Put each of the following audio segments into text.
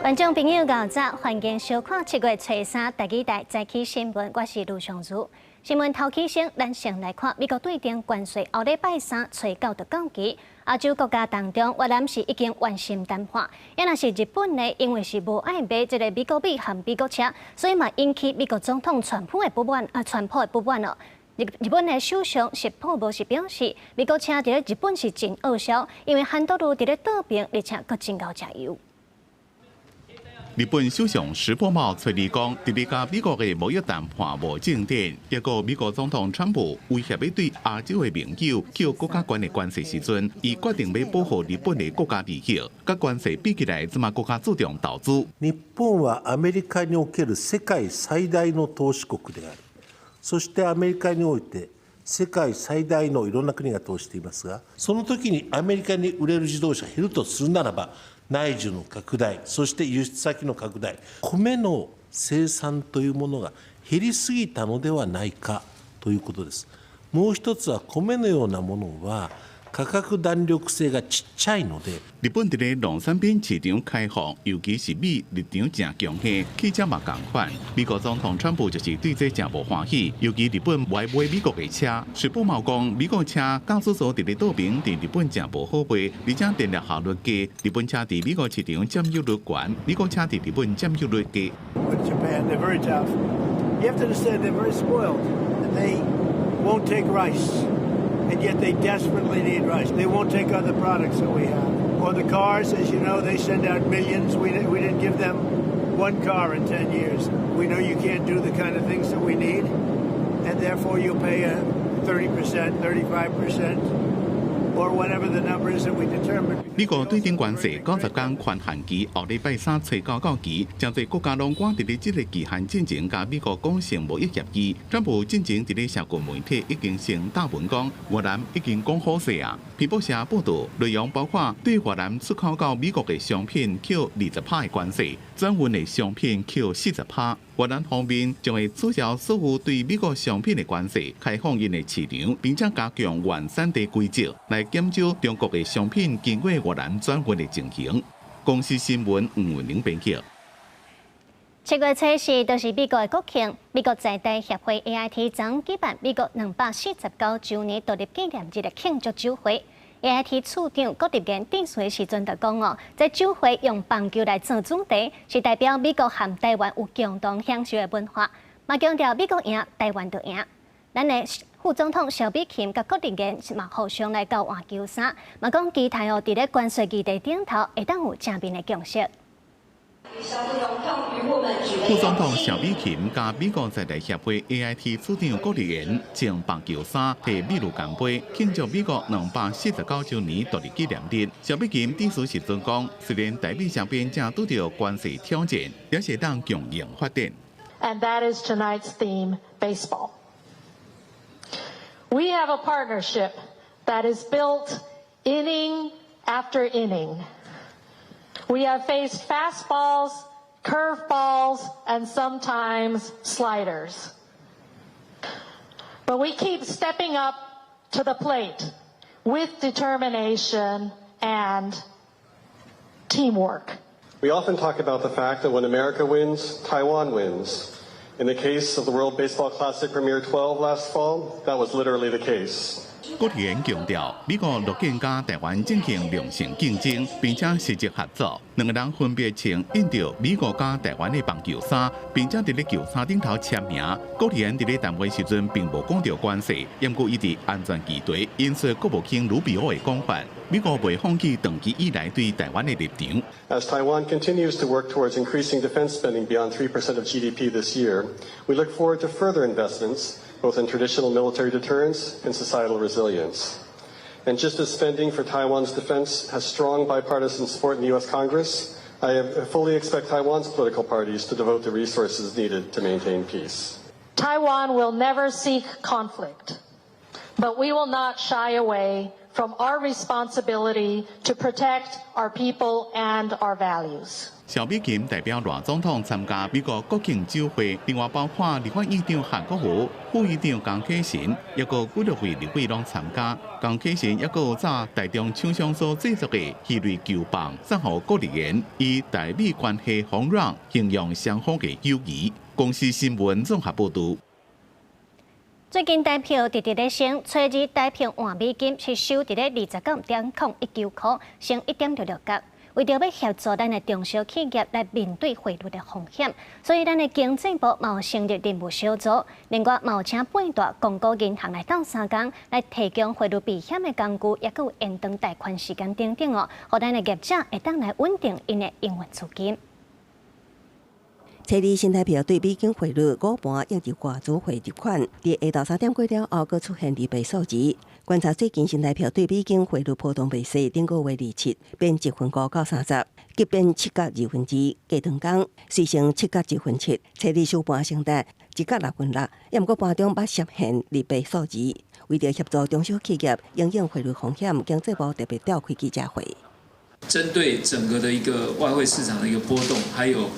觀眾朋友，𠢕早，歡迎收看7月初三台語台早起新聞，我是盧尚如。新聞頭起先，咱先來看美國對頂關稅，後禮拜三初九就到期。亞洲國家當中，越南是已經完成談判，抑若是日本呢，因為是無愛買這个美國米和美國車，所以嘛引起美國總統川普的不滿啊，川普的不滿哦。日日本的首相石破茂是表示，美國車佇咧日本是真惡銷，因為韓國瑜佇咧倒爿，而且閣真𠢕食油。日本首相石破茂揣二講，佇咧佮美國的貿易談判無進展，結果美國總統川普威脅欲對亞洲的盟友扣閣較懸的關稅時陣，伊決定欲保護日本的國家利益，佮關稅比起來，這馬閣較注重投資。日本はアメリカにおける世界最大の投資国である。そしてアメリカにおいて世界最大のいろんな国が投資していますが、その時にアメリカに売れる自動車減るとするならば、内需の拡大、そして輸出先の拡大、米の生産というものが減りすぎたのではないかということです。もう一つは、米のようなものは価格弾力性がちっちゃいので。日本佇咧農產品市場開放，尤其是米立場誠強硬，汽車嘛仝款。美國總統川普就是對這誠無歡喜，尤其日本無愛買美國的車。石破茂講，美國車駕駛座佇咧倒爿佇日本誠無好賣，而且電力效率低，日本車佇美國市場佔有率懸，美國車佇日本佔有率低。 Japan, they're very tough. You have to understand they're very spoiled. They won't take rice, and yet they desperately need rice. They won't take other products that we have. Or the cars, as you know, they send out millions. We didn't give them one car in 10 years. We know you can't do the kind of things that we need, and therefore you'll pay a 30%, 35%, or whatever the number is that we determine. 美國對頂關稅90天寬限期，後禮拜三初九到期，誠濟國家攏趕佇咧這个期限進前，佮美國講成貿易協議。川普進前佇咧社群媒體已經先貼文講，越南已經講好勢啊。彭博社報道，內容包括對越南出口到美國的商品扣20趴的關稅，轉運的商品扣40趴。越南方面將會取消所有對美國商品的關稅，開放𪜶的市場，並且加強原產地規則，來減少中國的商品經過越南轉運的情形。公視新聞吳文玲編輯。7月初四就是美國的國慶，美國在台協會 AIT 昨舉辦美國249週年獨立紀念日的慶祝酒會。AIT 處長郭立言致辭的時陣就講哦，這酒會用棒球來做主題，是代表美國和台灣有共同享受的文化，嘛強調美國贏，台灣就贏。咱的副總統蕭美琴佮郭立言嘛互相來交換球衫，嘛講期待哦，佇咧關稅議題頂頭會當有正面的共識。副總統蕭美琴佮美國在台協會 AIT 處長郭立言穿棒球衫，提秘魯乾杯，慶祝美國249週年獨立紀念日。蕭美琴致辭時陣講，雖然台美雙邊正拄著關稅挑戰，也是會當共贏發展。 And that is tonight's theme, baseball. We have a partnership that is built inning after inning. We have faced fastballs, curveballs, and sometimes sliders. But we keep stepping up to the plate with determination and teamwork. We often talk about the fact that when America wins, Taiwan wins. In the case of the World Baseball Classic Premier 12 last fall, that was literally the case. 郭立言強調，美國樂見佮台灣進行良性競爭，並且實質合作。兩個人分別穿印著美國佮台灣的棒球衫，並且佇咧球衫頂頭簽名。郭立言佇咧談話時陣並無講著關稅，毋過伊佇安全議題引述國務卿魯比歐的講法，美國袂放棄長期以來對台灣的立場。 As Taiwan continues to work towards increasing defense spending beyond 3% of GDP this year, we look forward to further investments both in traditional military deterrence and societal resilience. And just as spending for Taiwan's defense has strong bipartisan support in the U.S. Congress, I fully expect Taiwan's political parties to devote the resources needed to maintain peace. Taiwan will never seek conflict, but we will not shy away from our responsibility to protect our people and our values. 蕭美琴代表賴總統參加美國國慶酒會，另外包括立法院長韓國瑜、副院長江啟臣，抑閣幾多位立委攏參加。江啟臣抑閣有紮台中廠商所製作的魚雷球棒送予郭立言，以台美關係豐饒形容雙方的友誼。公視新聞綜合報導。最近台票直直咧升，初二台票換美金是收佇咧29.019箍，升1.66角。為著欲協助咱的中小企業來面對匯率的風險，所以咱的經濟部嘛有成立任務小組，另外嘛有請八大公股銀行來鬥相共，來提供匯率避險的工具，抑閣有延長貸款時間等等哦，予咱的業者會當來穩定𪜶的營運資金。初二新台票對美金匯率五盤抑入外資匯入款，佇下晝3點過了後，閣出現二倍數字。觀察最近新台票對美金匯率波動袂細，頂個月27變1分5到30，急變7角2分2，過長工隨成7角1分7。初二收盤成達1角6分6，抑毋過盤中捌涉現二倍數字。為著協助中小企業因應匯率風險，經濟部特別召開記者會。針對整個的一個外匯市場的一個波動，還有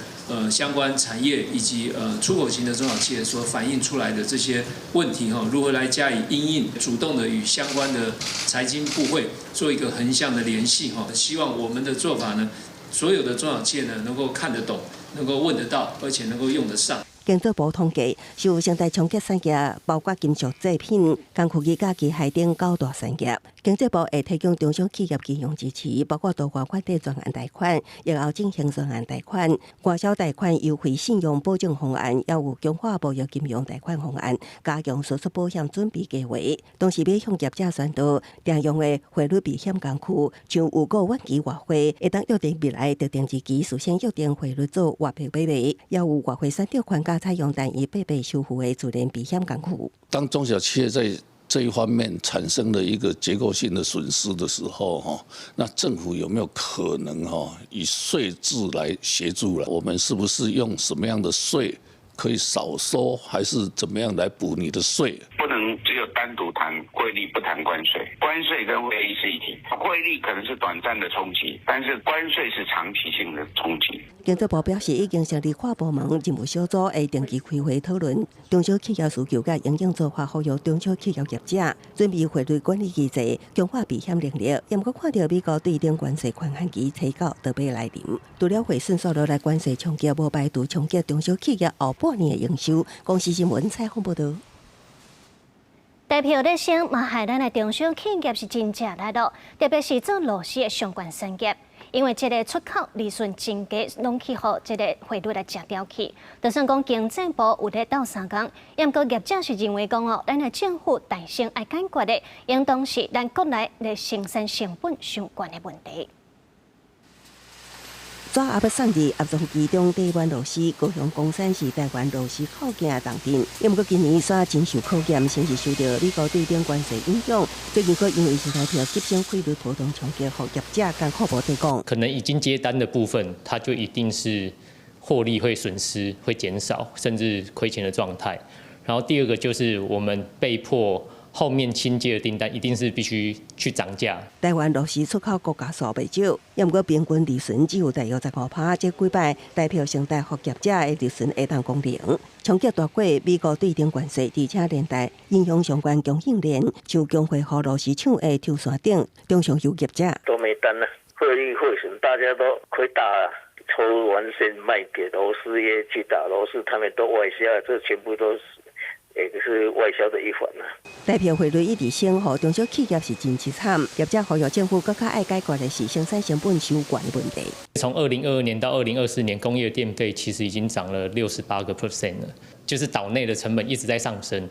相關產業以及出口型的中小企業所反映出來的這些問題，哈，如何來加以因應，主動的與相關的財經部會做一個橫向的聯繫，哈，希望我們的做法呢，所有的中小企業呢能夠看得懂，能夠問得到，而且能夠用得上。經濟部統計，受生態衝擊產業包括金屬製品、工具機佮機械等九大產業。經濟部會提供中小企業金融支持，包括多元發展專案貸款、疫後振興專案貸款、外銷貸款優惠信用保證方案，也有強化貿易金融貸款方案，加強輸出保險準備計劃。同時，欲向業者宣導常用的匯率避險工具，像有個遠期外匯，會當約定未來特定日期事先約定匯率做外幣買賣，也有外匯選擇權佮採用單一八倍收付的自然避險工具。當中小企業在這一方面產生了一個結構性的損失的時候，哈，那政府有沒有可能哈以稅制來協助了？我們是不是用什麼樣的稅可以少收，還是怎麼樣來補你的稅？不能只有單獨談匯率，不談關稅。關稅跟匯率是一體，匯率可能是短暫的衝擊，但是關稅是長期性的衝擊。經濟部表示，已經成立跨部門任務小組，會定期開會討論中小企業需求佮因應做法，呼籲中小企業業者準備匯率管理機制，強化避險能力。也毋過看著美國對頂關稅寬限期初九就欲來臨，除了匯損數落來關稅衝擊，無排除衝擊中小企業後半年的營收。公視新聞採訪報導。台票咧升，嘛害咱的中小企業是真正力咯，特別是做螺絲的相關產業，因為這个出口利潤真低，攏去予這个匯率來食掉去。就算講經濟部有咧鬥相共，毋過業者是認為講哦，咱的政府大先愛解決的，應當是咱國內的生產成本傷懸的問題。紙盒欲送入盒裝機中底滿螺絲，高雄岡山是台灣螺絲扣件的重鎮。毋過今年煞真受考驗，先是受著美國對頂關稅影響，最近閣因為新台票急升匯率波動衝擊，予業者艱苦無得講。可能已經接單的部分，它就一定是獲利會損失、會減少，甚至虧錢的狀態。然後第二個就是我們被迫後面新接的訂單一定是必須去漲價。台灣螺絲出口國家數袂少，毋過平均利潤只有大約15%。這幾擺台票升值，予業者的利潤會當講零。衝擊大過美國對頂關稅，而且連帶影響相關供應鏈，像供貨予螺絲廠的抽線等，中上游業者都沒單了，匯率匯損，大家都虧大了。抽完線賣給螺絲業去打螺絲，他們都外銷，這全部都是。也是外銷的一環啦。台票匯率一直升，予中小企業是真淒慘。業者呼籲政府閣較愛解決的是生產成本傷懸的問題。從2022年到2024年，工業電費其實已經漲了68% 了，就是島內的成本一直在上升。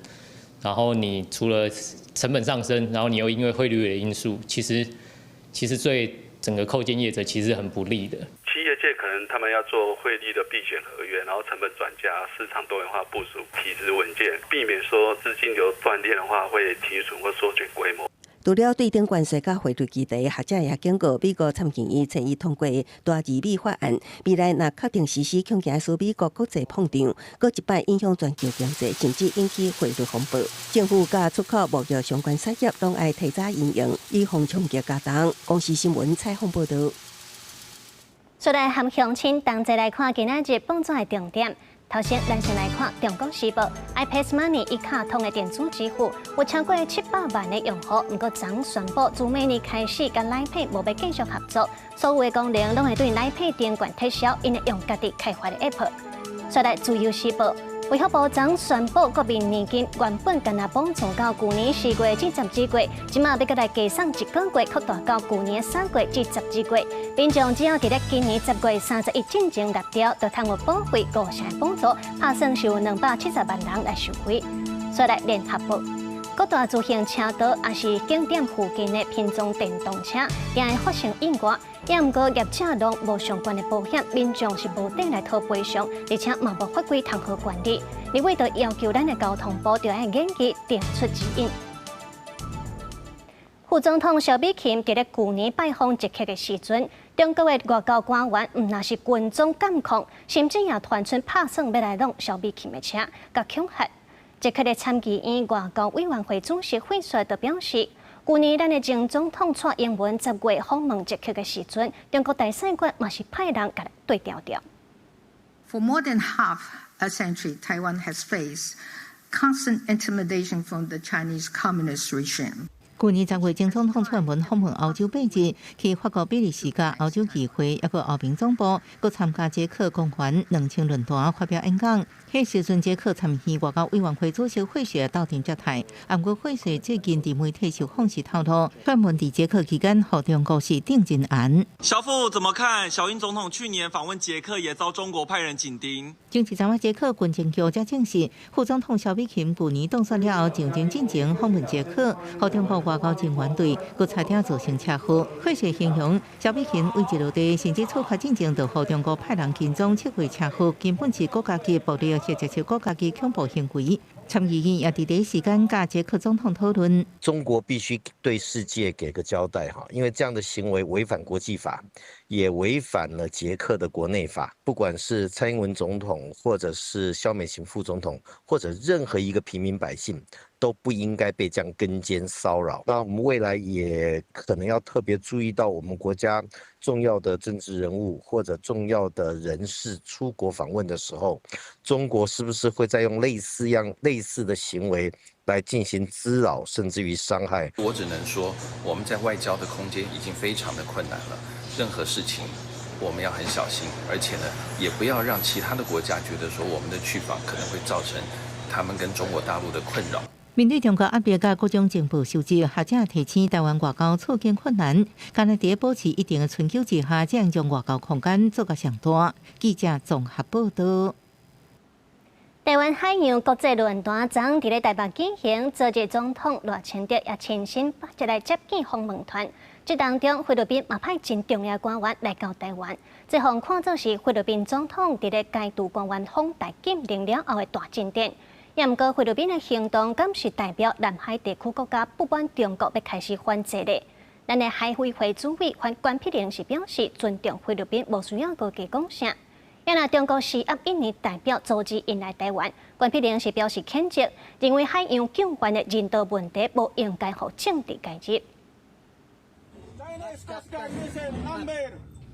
然後你除了成本上升，然後你又因為匯率的因素，其實對整個扣件業者其實很不利的。企業界可能他們要做匯率的避險合約，然後成本轉嫁、市場多元化部署、體質穩健，避免說資金流斷裂的話會停損或縮減規模。除了對頂關稅佮匯率議題，學者也警告美國參議院前已通過大義美法案，未來若確定實施，恐驚使美國國際膨脹，閣一擺影響全球經濟，甚至引起匯率風暴。政府佮出口貿易相關產業攏愛提早因應，以防衝擊加重。公視新聞採訪報導。出來和鄉親同齊來看今仔日報紙的重點。頭先，咱先來看《中國時報》，iPass Money 一卡通的電子支付有超過700萬的用戶，毋過昨宣布自明年開始，佮 LINE Pay 無欲繼續合作，所有的功能攏會對 LINE Pay 頂懸撤銷，𪜶會用家己開發的 App。再來，《自由時報》，衛福部昨宣布，國民年金原本干焦補助到舊年4月至12月，這馬欲閣來加送一個月，擴大到舊年3月至12月。民眾只要佇咧今年10月31進前納繳，就通有保費5成補助，拍算是有270萬人來受惠。再來，聯合報，各大自行車道抑是景點附近的拼裝電動車，定會發生意外。也毋過業者攏無相關的保險，民眾是無得來討賠償，而且嘛無法規通好管理。立委就要求咱的交通部著愛研究定出指引。副總統蕭美琴佇咧舊年拜訪捷克的時陣，中國的外交官員毋但是跟蹤監控，甚至也傳出拍算欲來挵蕭美琴的車，共恐嚇。捷克的參議院外交委員會主席費雪就表示，舊年咱的前總統蔡英文10月訪問捷克的時陣，中國大使館嘛是派人共對調調。 For more than half a century, Taiwan has faced constant intimidation from the Chinese Communist regime. 舊年10月，前總統蔡英文訪問歐洲八日，去法國、比利時佮歐洲議會，抑閣歐盟總部，閣參加捷克公元2000論壇發表演講。彼時陣，捷克參議院外交委員會主席費雪到場接待。毋過費雪最近佇媒體受訪時透露，蔡英文佇捷克期間，予中國是釘真嚴。蕭副怎麼看？小英總統去年訪問捷克，也遭中國派人緊盯。前一陣仔捷克軍情局才證實，副總統蕭美琴舊年當選了後，上任進前訪問捷克，予中國外交人員對閣差點造成車禍。費雪形容蕭美琴位置落地，甚至出發進前就予中國派人跟蹤策劃車禍，根本是國家級暴力或者是國家級恐怖行為。參議院也佇第一時間佮捷克總統討論。中國必須對世界給個交代哈，因為這樣的行為違反國際法，也違反了捷克的國內法。不管是蔡英文總統，或者是蕭美琴副總統，或者任何一個平民百姓，都不應該被這樣跟監騷擾。那我們未來也可能要特別注意到，我們國家重要的政治人物或者重要的人士出國訪問的時候，中國是不是會再用類似的行為來進行滋擾，甚至於傷害？我只能說，我們在外交的空間已經非常的困難了，任何事情我們要很小心，而且呢，也不要讓其他的國家覺得說我們的去訪可能會造成他們跟中國大陸的困擾。面對中國壓力佮各種情報收集，學者提醒台灣外交處境困難，干焦佇保持一定的春秋之下，才能將外交空間做甲上大。記者綜合報導。台灣海洋國際論壇昨佇咧台北舉行，昨日總統賴清德也親身來接見訪問團。這當中，菲律賓嘛派真重要官員來到台灣，這予看做是菲律賓總統佇咧解除官員訪台禁令了後的大進展。也毋過，菲律賓的行動敢是代表南海地區國家不滿中國欲開始反制咧？咱的海委會主委關碧玲是表示尊重菲律賓，無需要閣加講啥。也若中國施壓印尼代表阻止𪜶來台灣，關碧玲是表示譴責，認為海洋救援的人道問題無應該予政治介入。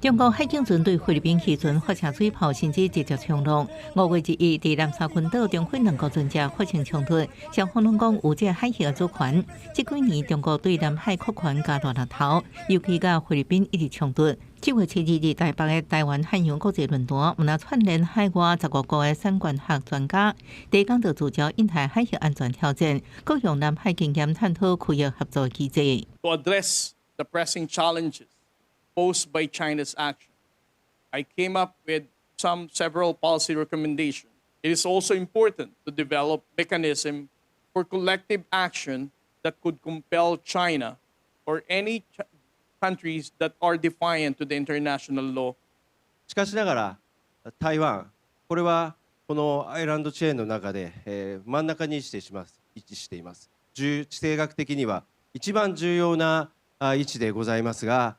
中國海警船對菲律賓漁船發射水炮，甚至直接衝撞。5月21日，佇南沙群島中菲兩國船隻發生衝突，雙方攏講有這個海域的主權。這幾年，中國對南海擴權加大力頭，尤其佮菲律賓一直衝突。7月7日，台北的台灣海洋國際論壇，毋但串聯海外15國的產官學專家，第一講就聚焦印太海域安全挑戰，閣用南海經驗探討區域合作機制。 To address the pressing challenges posed by China's action, I came up with several policy recommendations. It is also important to develop mechanism for collective action that could compel China or any countries that are defiant to the international law. しかしながら、台湾、これはこのアイランドチェーンの中で、真ん中に位置しています。地政学的には一番重要な位置でございますが、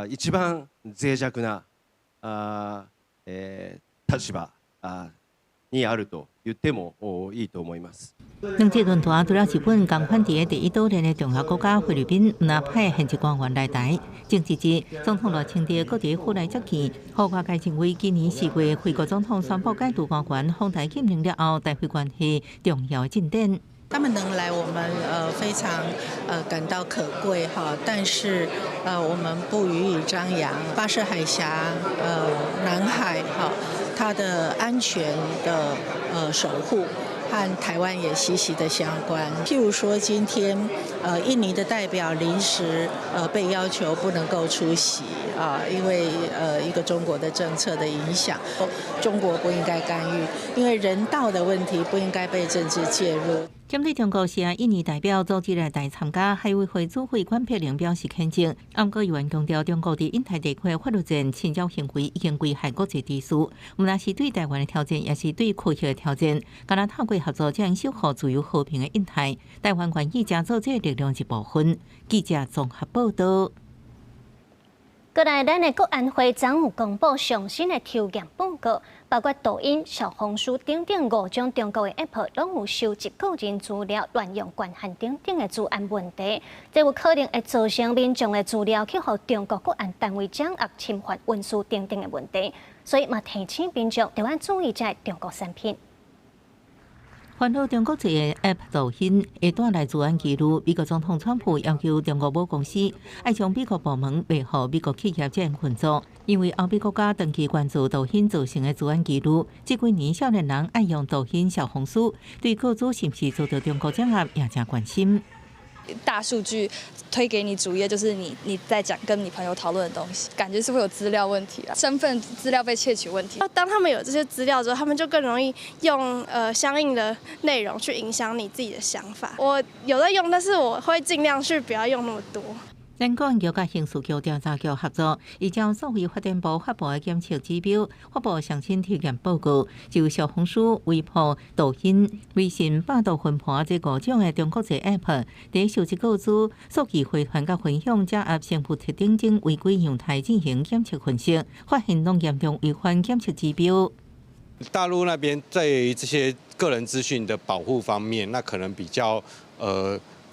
一番脆弱な立場にあると言ってもいいと思います。兩這論壇除了日本共款佇第一島鏈的重要國家菲律賓，毋若派現職官員來台。政治日，總統賴清德閣佇府內接見，予外界認為今年4月菲國總統宣布解除官員訪台禁令了後，台菲關係重要的進展。他們能來，我們非常感到可貴哈，但是我們不予以張揚。巴士海峽、南海哈，它的安全的守護和台灣也息息的相關。譬如說，今天印尼的代表臨時被要求不能夠出席啊，因為一個中國的政策的影響，中國不應該干預，因為人道的問題不應該被政治介入。針對中國是印尼代表組織來台參加海委會主委管碧玲表示譴責，毋過猶原強調中國佇印太地區的法律戰侵擾行為已經危害國際秩序，毋但是對台灣的挑戰，也是對區域的挑戰。敢若透過合作，才能守護自由和平的印太。台灣願意加做這个力量一部分。記者綜合報道。過來，咱的國安會昨有公布上新的抽驗報告，包括抖音、小紅書等等五種中國的 App，攏有收集個人資料、濫用權限等等的資安問題，這有可能會造成民眾的資料去予中國國安單位掌握、侵犯隱私等等的問題，所以嘛提醒民眾著愛注意這中國產品。煩惱中國製的 App 抖音會帶來資安疑慮，美國總統川普要求中國母公司愛將美國部門賣予美國企業進行運作，因為歐美國家長期關注抖音造成的資安疑慮。這幾年少年人愛用抖音、小紅書，對個資是毋是遭到中國掌握也誠關心。大數據推給你主頁，就是你在講跟你朋友討論的東西，感覺是會有資料問題啊，身份資料被竊取問題。當他們有這些資料之後，他們就更容易用相應的內容去影響你自己的想法。我有在用，但是我會盡量去不要用那麼多。咱國安局佮刑事局調查局合作，依照數位發展部發布的檢測指標，發布上新體驗報告，就小紅書、微博、抖音、微信、百度雲盤這五種的中國製 App，佇收集個資、數據回傳佮分享，掌握身份特徵等違規樣態進行檢測分析，發現攏嚴重違反檢測指標。大陸那邊在這些個人資訊的保護方面，那可能比較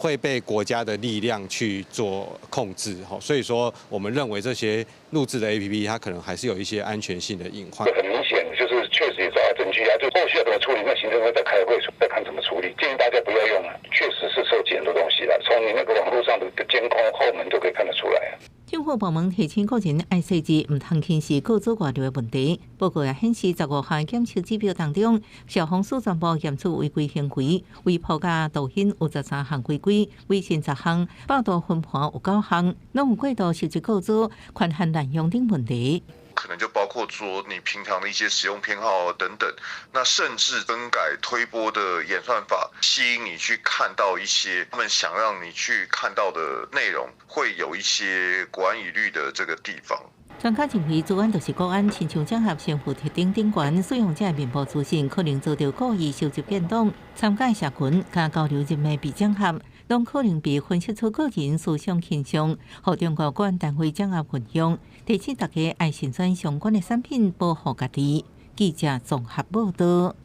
會被國家的力量去做控制，所以說我們認為這些錄製的 APP，它可能還是有一些安全性的隱患。很明顯，就是確實也抓到證據啊，就後續要怎麼處理，那行政會再開會再看怎麼處理。建議大家不要用啊，確實是收集很多東西啦，從你那個網絡上的監控後門都可以看得出來。政府部門提醒個人愛細緻，毋通輕視個資外流的問題。報告也顯示，15項檢測指標當中，小紅書全部驗出違規行為，微博佮抖音有13項違規，微信10項，百度雲盤有9項，攏有過度收集個資、權限濫用等問題。可能就包括說你平常的一些使用偏好等等，那甚至更改推播的演算法，吸引你去看到一些他們想讓你去看到的內容，會有一些國安疑慮的這個地方。專家認為，資安就是國安，親像掌握身份特徵等懸，使用者的面部資訊可能遭到故意收集建檔，參加社群佮交流人脈被整合，攏可能被分析出個人思想傾向，予中國國安單位掌握運用。提醒大家愛慎選相關的產品，保護家己。記者綜合報道。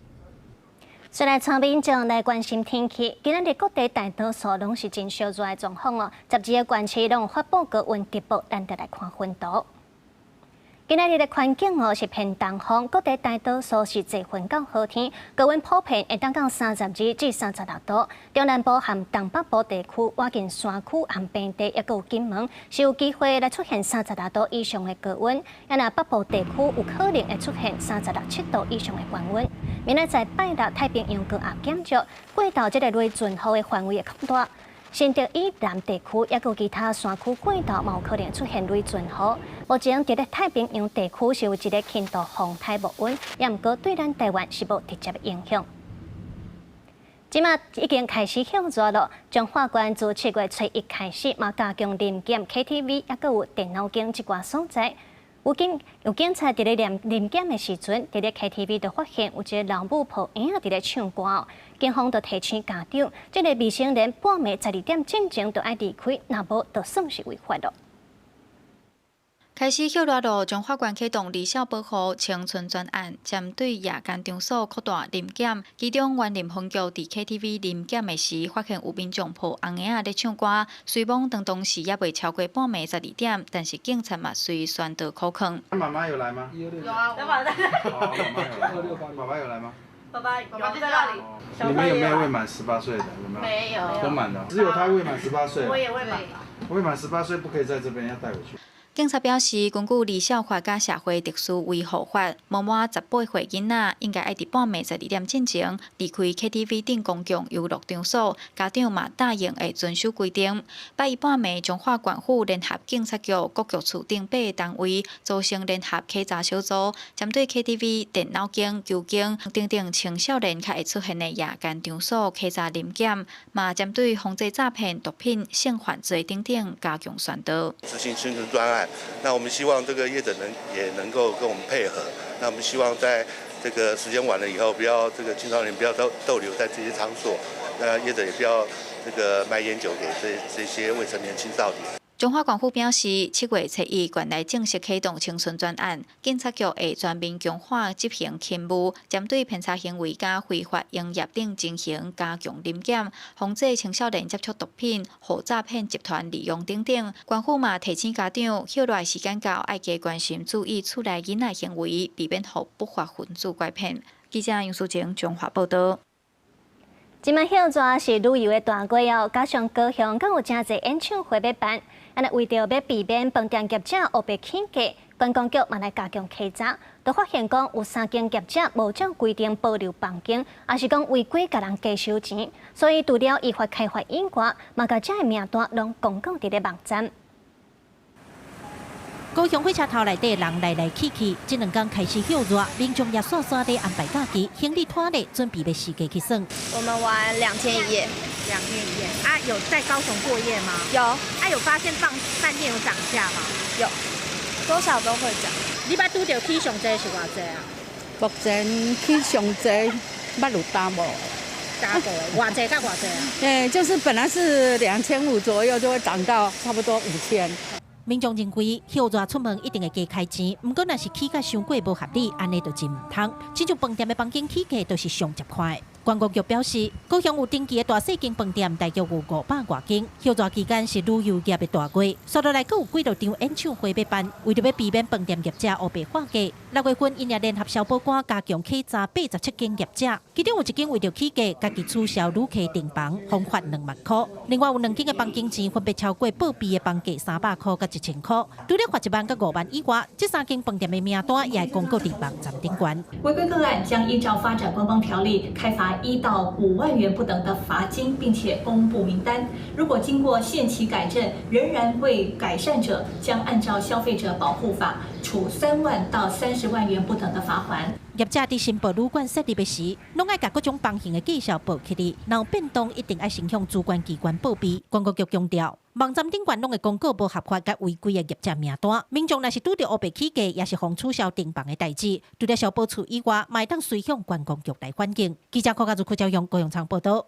再來請民眾來關心天氣，今仔日各地大多數攏是真燒熱的狀況哦。12個縣市攏有發布高溫直報，咱就來看溫度。今仔日的環境哦是偏東風，各地大多數是濟雲到好天，高溫普遍會達到32至36度。中南部和東北部地區、倚近山區和平地，抑閣有金門，是有機會來出現36度以上的高溫。啊若北部地區有可能會出現36.7度以上的高溫。明仔載拜六太平洋高壓減弱，過頭這个雷陣雨的範圍會擴大。新竹以南地區，抑閣其他山區過頭，嘛有可能出現雷陣雨。目前佇咧太平洋地區是有一个輕度風颱木溫，也毋過對咱台灣是無直接的影響。這馬已經開始歇熱了，彰化縣自7月初一開始，嘛加強臨檢 KTV，抑閣有電腦間這寡所在。有警察佇咧臨檢的時陣，佇咧 KTV 就發現有一个老母抱嬰仔佇咧唱歌，警方就提醒家長，這个未成年半暝十二點進前就愛離開，若無就算是違法囉。開始歇熱囉，彰化縣啟動兒少保護青春專案，針對夜間場所擴大臨檢。其中，員林分局佇 KTV 臨檢的時，發現有民眾抱甕嬰仔咧唱歌，雖罔當時猶未超過半暝十二點，但是警察嘛隨宣導苦勸。媽媽有來嗎？有啊，媽媽有來。爸爸有來嗎？爸爸有在那裡。你們有沒有未滿18歲的？有沒有？沒有。都滿了，只有他未滿十八歲。我也未滿。未滿十八歲不可以在這邊，要帶回去。警察表示，根據兒少法佮社會秩序維護法，無滿18歲囡仔應該愛佇半暝十二點進前離開 KTV 等公共遊樂場所。家長嘛答應會遵守規定。拜一半暝，彰化縣府聯合警察局各局處等八个單位組成聯合稽查小組，針對 KTV、電腦間、球間等等青少年較會出現的夜間場所稽查臨檢，嘛針對防制詐騙、毒品、性犯罪等等加強宣導。執行青春專案。那我們希望這個業者能也能夠跟我們配合。那我們希望在這個時間晚了以後，不要這個青少年不要逗留在這些場所。那業者也不要這個賣菸酒給這些未成年青少年。彰化縣府表示，7月初一，縣內正式啟動青春專案，警察局會全面強化執行勤務，針對騙詐行為佮非法營業等進行加強臨檢，防止青少年接觸毒品、予詐騙集團利用等等。縣府嘛提醒家長，歇熱時間到，愛加關心注意厝內囡仔行為，避免予不法分子拐騙。記者楊淑晴彰化報導。這擺歇熱是旅遊的大月哦，加上高雄閣有誠濟演唱會欲辦，按呢為著欲避免飯店業者烏白起價，觀光局嘛來加強稽查，就發現講有三間業者無照規定保留房間，抑是講違規共人加收錢，所以除了依法開罰以外，嘛共這个名單攏公告佇咧網站。高雄火車頭內底人來來去去，這兩工開始歇熱，民眾也煞煞咧安排假期，行李拖咧，準備欲四界去耍。我們玩兩天一夜，兩天一夜啊？有在高雄過夜嗎？有。啊，有發現飯店有漲價嗎？有，多少都會漲。你捌拄著起上濟是偌濟啊？目前起上濟，捌有 double。 double，偌濟到偌濟啊？就是本來是2500左右，就會漲到差不多5000。民眾認為歇熱出門一定會加開錢，毋過若是起價傷過無合理，按呢就真毋通。親像飯店的房間起價都是上捷快。觀光局表示，高雄有登記的大細間飯店大約有500外間。歇熱期間是旅遊業的大月，紲落來閣有幾落場演唱會欲辦，為著欲避免飯店業者烏白喊價，6月份𪜶也聯合消保官加強稽查87間業者，其中有一間為著起價，家己取消旅客訂房，予罰2萬箍。另外有兩間的房間錢分別超過報備的房價300箍佮1000箍，除了罰1萬佮5萬以外，這三間飯店的名單也會公告佇網站頂懸。違規個案將依照發展觀光條例開罰1到5萬元不等的罰金，並且公布名單。如果經過限期改正仍然未改善者，將按照消費者保護法處3萬到30萬元不等的罰鍰。業者佇申報旅館設立的時，攏愛共各種房型的介紹報起來，若有變動一定愛先向主管機關報備。觀光局強調，網站頂懸攏會公告無合法佮違規的業者名單。民眾若是拄著烏白起價，抑是予取消訂房的代誌，除了消保處以外，嘛會當隨向觀光局來反映。記者柯家如、柯昭勇、高永昌報導。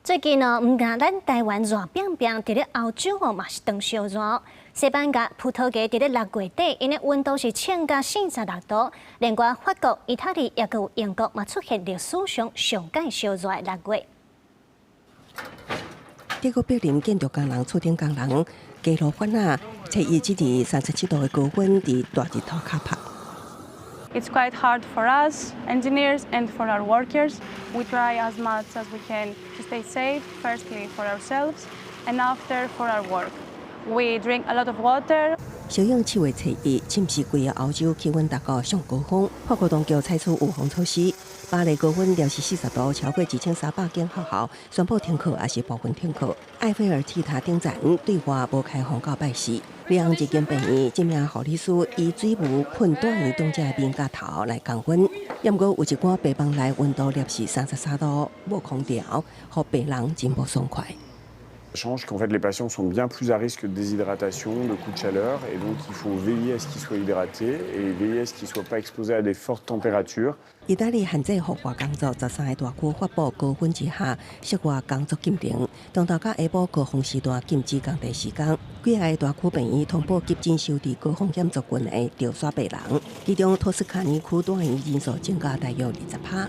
最近哦，毋但咱台灣熱拚拚，佇咧歐洲哦嘛是當燒熱。西班牙、葡萄牙佇咧6月底，𪜶的溫度是衝到46度。另外，法國、意大利抑閣有英國嘛出現歷史上上蓋燒熱的6月。德國柏林建築工人、厝頂工人街路翻啊，初一這年37度的高溫，佇大日頭跤拍。 It's quite hard for us engineers and for our workers. We try as much as we can to stay safe, firstly for ourselves and after for our work. We drink a lot of water. 小用7月初一，侵襲規个歐洲，氣溫達到上高峰。法國當局採取預防措施，巴黎高溫攝氏40度，超過1300間學校宣布停課，抑是部分停課。埃菲爾鐵塔頂層對外無開放到拜四。里昂一間病院，這名護理師以水霧噴住院長者的面頰頭來降溫。毋過有一寡病房內溫度攝氏33度，無空調，予病人真無爽快。Change qu'en fait les patients sont bien plus à risque de déshydratation, de coups de chaleur, et donc il faut veiller à ce qu'ils soient hydratés et veiller à ce qu'ils ne soient pas exposés à des fortes températures. 意大利限制戶外工作，13个大區發布高溫之下室外工作禁令，中晝佮下晡高峰時段禁止工作時間。幾个大區病院通報急診收治高風險族群的著紲病人，其中托斯卡尼區住院人數增加大約20%。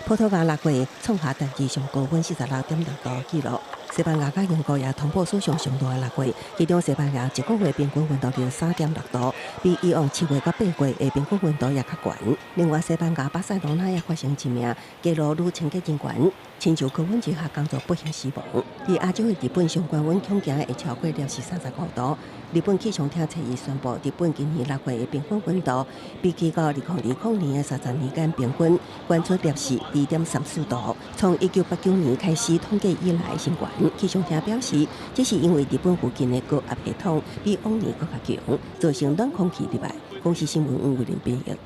葡萄牙6月創下單日上高溫46.6度紀錄。西班牙佮英國也通報史上上熱的6月，其中西班牙一個月平均溫度23.6度，比以往7月佮8月的平均溫度也較懸。另外，西班牙巴塞羅那也發生一名街路女清潔人員，親像高溫之下工作不幸死亡。佇亞洲的日本上懸溫恐驚會超過攝氏35度。日本氣象廳初一宣布，日本今年6月的平均溫度比起到2020年的30年間平均懸出2.34°，從1989年開始統計以來新懸。氣象廳表示，這是因為日本附近的高壓系統比往年閣較強，造成暖空氣入來。公視新聞黃慧玲編譯。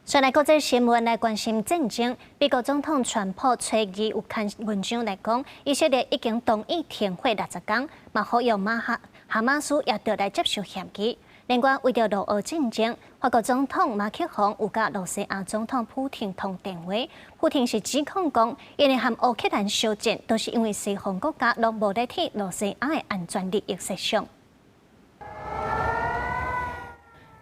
再來國際新聞來關心戰爭。美國總統川普初二有刊文章來講，以色列已經同意停火60工，嘛呼籲馬哈哈馬斯也著來接受協議。另外，為著烏俄戰爭，法國總統馬克宏有佮露西亞總統普廷通電話，普廷是指控講，𪜶會和烏克蘭相戰，都是因為西方國家攏無咧替露西亞的安全利益設想。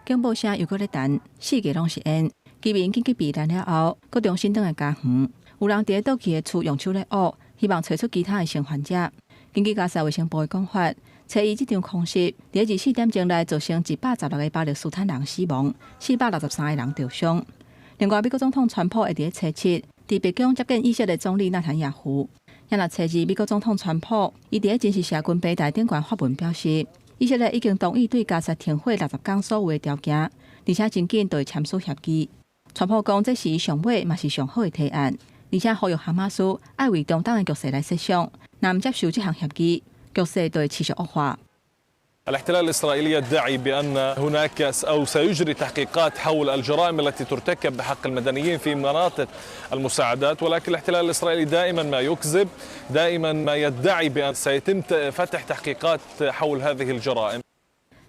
警報聲又閣咧彈，四界攏是煙。居民緊急避難了後，閣重新轉來家園。有人佇咧倒去的厝用手咧挖，希望揣出其他的生還者。根據加薩衛生部的講法，初一這場空襲，佇24點鐘內造成116個巴勒斯坦人死亡，463個人著傷。另外，美國總統川普會佇咧初七，佇白宮接見以色列總理納坦雅胡。若初二，美國總統川普伊佇咧真實社群平台頂懸發文表示，以色列已經同意對加薩停火60工所有的條件，而且真緊就會簽署協議。川普講，這是伊上尾嘛是上好的提案，而且呼籲哈馬斯愛為中東的局勢來設想，若毋接受這項協議，局勢就會持續惡化。 الاحتلال الإسرائيلي يدعي بأن هناك أو سيجري تحقيقات حول الجرائم التي ترتكب بحق المدنيين في مناطق المساعدات، ولكن الاحتلال الإسرائيلي دائما ما يكذب، دائما ما يدعي بأن سيتم فتح تحقيقات حول هذه الجرائم。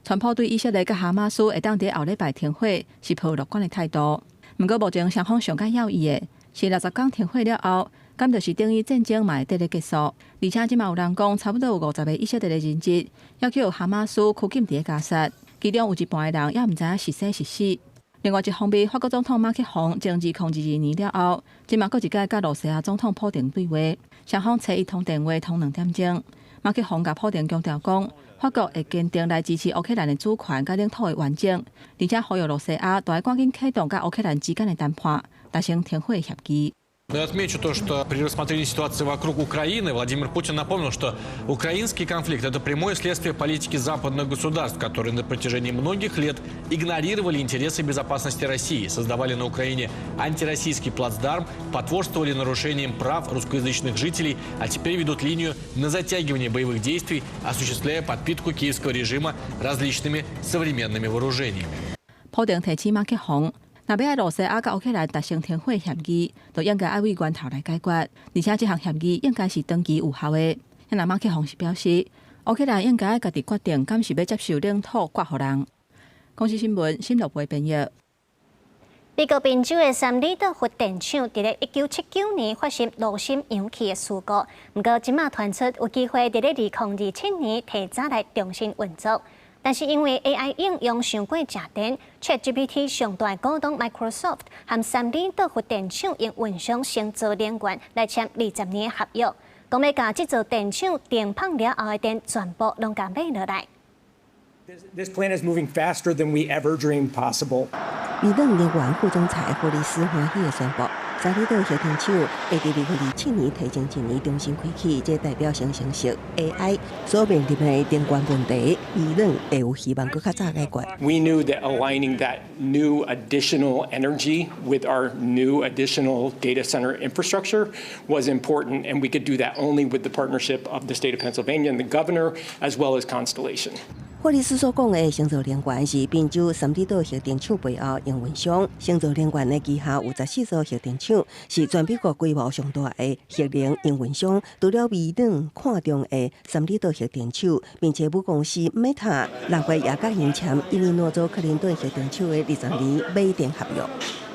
川普對以色列佮哈馬斯會當佇後禮拜停火是抱樂觀的態度。毋過目前雙方上較要意的是60工停火了後，敢就是等於戰爭嘛會得咧結束。而且這馬有人講，差不多有50個以色列的人質猶予哈馬斯拘禁佇咧加薩，其中有一半的人猶毋知影是生是死。另外一方面，法國總統馬克宏從2022年了後，這馬閣一擺佮露西亞總統普廷對話，雙方初一通電話通2點鐘。馬克宏共普廷強調講，法國會堅定來支持烏克蘭的主權佮領土的完整，而且呼籲露西亞著愛趕緊啟動佮烏克蘭之間的談判，達成停火協議。 Но я отмечу то, что при рассмотрении ситуации вокруг Украины Владимир Путин напомнил, что украинский конфликт – это прямое следствие политики западных государств, которые на протяжении многих лет игнорировали интересы безопасности России, создавали на Украине антироссийский плацдарм, потворствовали нарушениям прав русскоязычных жителей, а теперь ведут линию на затягивание боевых действий, осуществляя подпитку киевского режима различными современными вооружениями. 普丁提醒馬克宏，若欲愛露西亞佮烏克蘭達成停火協議，就應該愛為源頭來解決，而且這項協議應該是長期有效的。若馬克宏是表示，烏克蘭應該愛家己決定，敢是欲接受領土割予人。公視新聞新樂貝編譯。美國賓州的三里島核電廠佇咧1979年發生爐心揚氣的事故，毋過這馬傳出有機會佇咧2027年提早來重新運作。但是因為 AI 應用傷過食電，ChatGPT 上大股東 Microsoft 和三里島核電廠營運商星澤能源來簽20年合約，講欲共這座電廠停放了後的電全部攏共買落來。 This plant is moving faster than we ever dreamed possible. 微軟能源副總裁霍利斯歡喜的宣布，三里島核電廠會佇2027年提前一年重新開啟，這代表生成式 AI 所面臨的能源問題，微軟會有希望閣較早解決。 We knew that aligning that new additional energy with our new additional data center infrastructure was important, and we could do that only with the partnership of the state of Pennsylvania and the governor, as well as Constellation. 霍利斯所講的星座能源是賓州三里島核電廠背後營運商。星座能源的旗下有14座核電廠，是全美國規模上大的核能營運商。除了微軟看中的三里島核電廠，並且母公司 Meta 6月也佮𪜶簽伊利諾州克林頓核電廠的20年買電合約。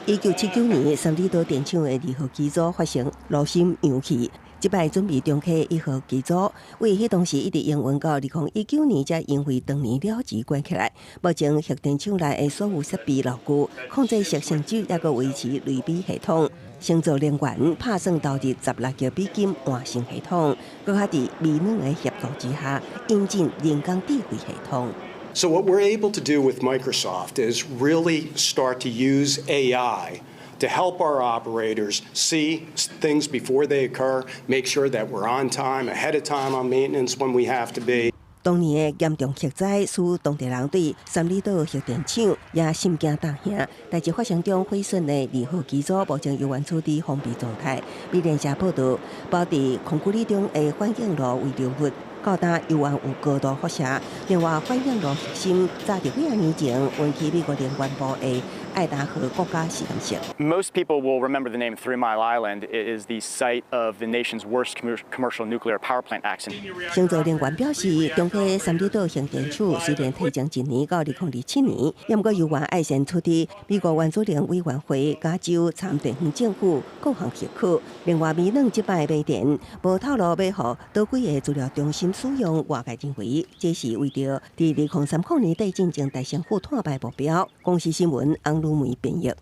1979年，三里島電廠的二號機組發生爐心氧氣。這擺準備重啟一號機組，為彼當時一直營運到2019年，才因為當年了時關起來。目前核電廠內的所有設備牢固，控制室成就猶閣維持類比系統。星座能源拍算投入16億美金換新系統，閣較佇微軟的協助之下，引進人工智慧系統。 So what we're able to do with Microsoft is really start to use AI to help our operators see things before they occur, make sure that we're on time, ahead of time on maintenance when we have to be. 當年的嚴重核災，使當地人對三里島核電廠也心驚膽驚。代誌發生中毀損的二號機組，目前猶原處佇封閉狀態。美聯社報導，包佇空隙中的反應爐遺留物，到今猶原有高度輻射。另外，反應爐核心早佇幾仔年前運去美國能源部的愛達荷國家實驗室。 Most people will remember the name Three Mile Island. It is the site of the nation's worst commercial nuclear power plant accident. 星座能源表示，重啟三里島核電廠雖然提前一年到2027年，毋過猶原愛先取得美國原子能委員會、加州參地方政府各項許可。另外，微軟這擺買電無透露欲予佗幾个資料中心使用外界認為，這是為著佇2030年底進前達成負碳排目標。公視新聞翁汝梅編譯。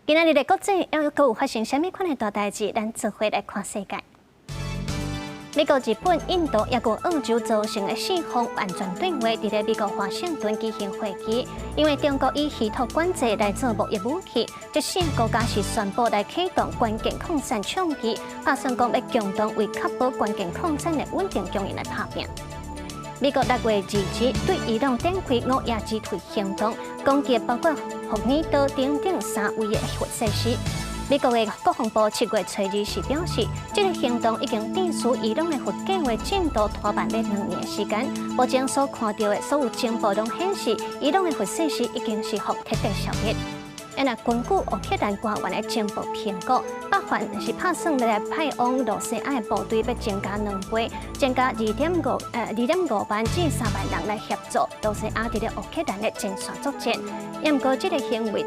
今仔日的國際猶閣有發生啥物款的大代誌？咱做伙來看世界。美國、日本、印度抑閣澳洲組成的四方安全對話，佇咧美國華盛頓舉行會議。因為中國以稀土管制來做貿易武器，這四个國家是宣布來啟動關鍵礦產倡議，打算講欲共同為確保關鍵礦產的穩定供應來拍拚。美國6月2日對伊朗展開午夜擊退行動，攻擊包括福爾多等等三位的核設施。美國的國防部7月初2時表示，這个行動已經致使伊朗的核計畫進度拖慢了2年時間。目前所看到的所有情報攏顯示，伊朗的核設施已經是予徹底消滅。若根據烏克蘭官員的情報評估，北韓是拍算來派往羅西亞的部隊欲增加2倍，增加2.5萬至3萬人來協助羅西亞佇咧烏克蘭的前線作戰。毋過這个行為，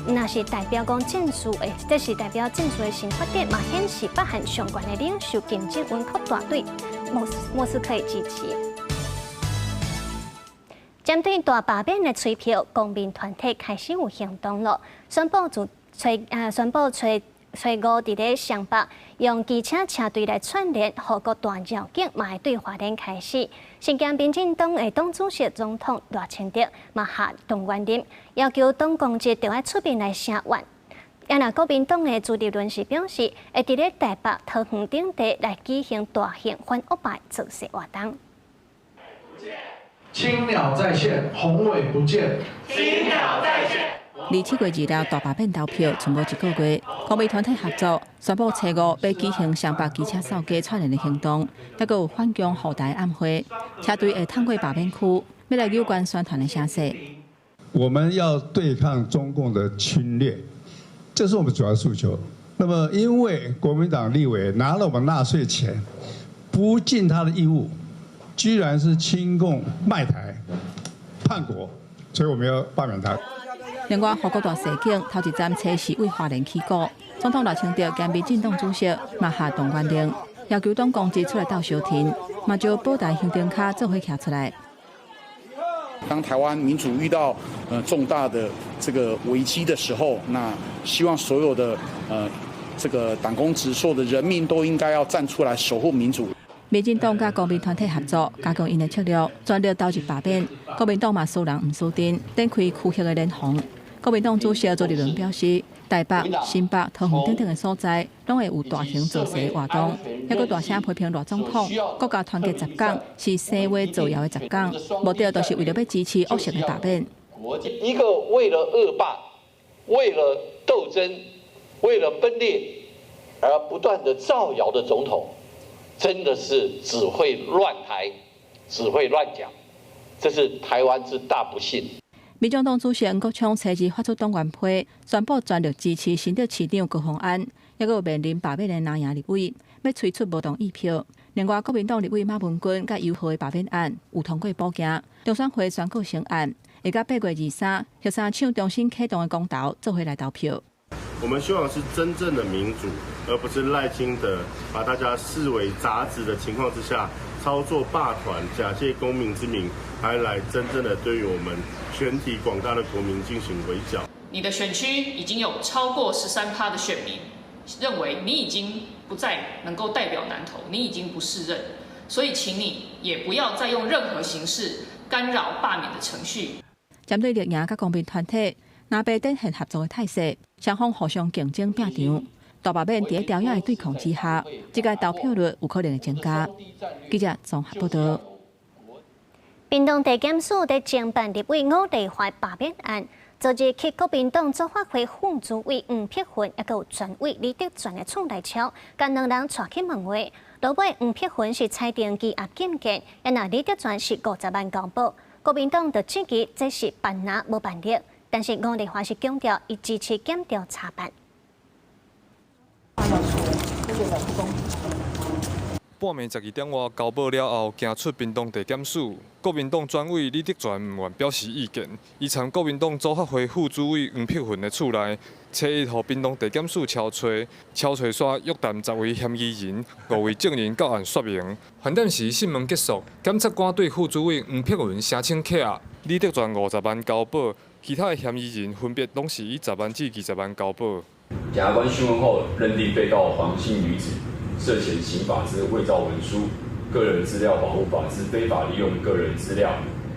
若是代表講戰事的，這是代表戰事的新發展，嘛顯示北韓上懸的領袖金正恩擴大對莫斯科的支持。針對大罷免的催票，公民團體開始有行動了，宣布初初五佇咧雙北用機車車隊來串聯，護國大繞境嘛會對花蓮開始。身兼民進黨的黨主席總統賴清德嘛下動員令，要求黨公職著愛出面來聲援。啊，若國民黨的朱立倫是表示，會佇咧台北桃園等地來舉行大型反惡霸造勢活動。青鳥在線，宏偉不見。青鳥在線。離7月2日大罷免投票，賰無一個月，公民團體合作宣布初五欲舉行雙北機車掃街串聯的行動，猶閣有反共護台暗會，車隊會通過罷免區，欲來扭轉宣傳的聲勢。我們要對抗中共的侵略，這是我們主要訴求。那麼，因為國民黨立委拿了我們納稅錢，不盡他的義務，居然是親共賣台、叛國，所以我們要罷免他。另外，護國大勢景頭一站初四為花蓮起鼓，總統賴清德兼民進黨主席嘛下動員令，要求黨公職出來鬥相挺，嘛招保台行程卡做伙徛出來。當台灣民主遇到重大的這個危機的時候，那希望所有的這個黨公職，所有的人民都應該要站出來守護民主。民進黨佮公民團體合作，加強𪜶的策略，全力投入罷免。國民黨嘛輸人毋輸陣，展開區域的聯防。國民黨主席朱立倫表示，台北、新北、桃園等等的所在，攏會有大型造勢活動。猶閣大聲批評賴總統，國家團結十工是生話造謠的十工，目的就是為著欲支持惡性的罷免。一個為了惡霸、為了鬥爭、為了分裂而不斷的造謠的總統，真的是只會亂台，只會亂講。這是台灣之大不幸。民眾黨主席黃國昌初二發出黨員批，宣布全力支持新竹市長高虹安，抑閣有面臨罷免的藍營立委，欲催出無同意票。另外，國民黨立委馬文君佮游和的罷免案有通過補件，中選會宣告成案，會到8月23，協商廠重新啟動的公投，做伙來投票。我們希望是真正的民主，而不是賴清德把大家視為雜子的情況之下，操作罷團，假借公民之名，還來真正的對於我們全體廣大的國民進行圍剿。你的選區已經有超過13%的選民認為你已經不再能夠代表南投，你已經不適任，所以請你也不要再用任何形式干擾罷免的程序。針對綠營佮公民團體藍白展現合作的態勢，雙方互相競爭拼場，大罷免佇咧朝野的對抗之下，這個投票率有可能會增加。記者綜合報道。屏東地檢署佇偵辦立委伍麗華罷免案，昨日去國民黨組發會副主委黃碧雲，抑閣有全委李德全的厝內敲，共兩人帶去問話。落尾黃碧雲是裁定羈押禁見，啊若李德全是50萬交保。國民黨就質疑這是扮藍無扮綠，但是伍麗華是強調，伊支持檢調查辦。半暝12點外交保了後，行出屏東地檢署，國民黨專委李德全毋願表示意見，伊參國民黨組發會副主委黃碧雲的厝內，初一予屏東地檢署敲揣，敲揣煞約談10位嫌疑人、5位證人到案說明。盤點時訊問結束，檢察官對副主委黃碧雲聲稱扣押，李德全50萬交保，其他的嫌疑人分別攏是以10萬至20萬交保。檢察官訊問後，認定被告黃姓女子涉嫌刑法之偽造文書、個人資料保護法之非法利用個人資料、